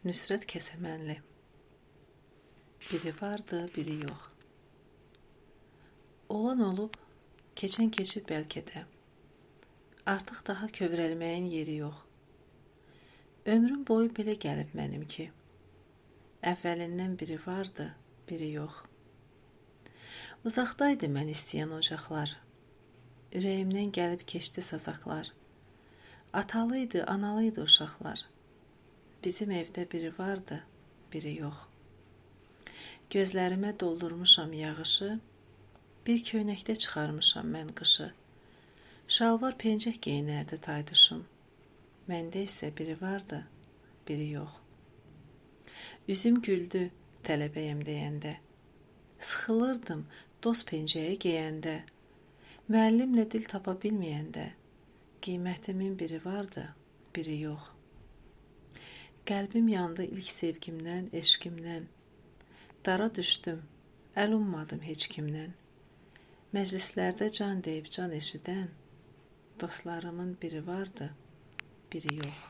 Nüsrət Kəsəmənli. Biri vardı, biri yox. Olan olub, keçən keçib bəlkə də. Artıq daha kövrəlməyin yeri yox. Ömrüm boyu belə gəlib mənimki. Əvvəlindən biri vardı, biri yox. Uzaqdaydı mən istəyən ocaqlar. Ürəyimdən gəlib keçdi sazaqlar. Atalıydı, analıydı uşaqlar. Bizim evdə biri vardı, biri yox. Gözlərimə doldurmuşam yağışı, bir köynəkdə çıxarmışam mən qışı. Şalvar pencək geyinərdi tayduşum. Məndə isə biri vardı, biri yox. Üzüm güldü tələbəyəm deyəndə. Sıxılırdım dost pencəyi geyəndə. Müəllimlə dil tapa bilməyəndə. Qiymətimin biri vardı, biri yox. Qəlbim yandı ilk sevgimdən, eşqimdən. Dara düşdüm, əl ummadım heç kimdən. Məclislərdə can deyib can eşidən dostlarımın biri vardı, biri yox.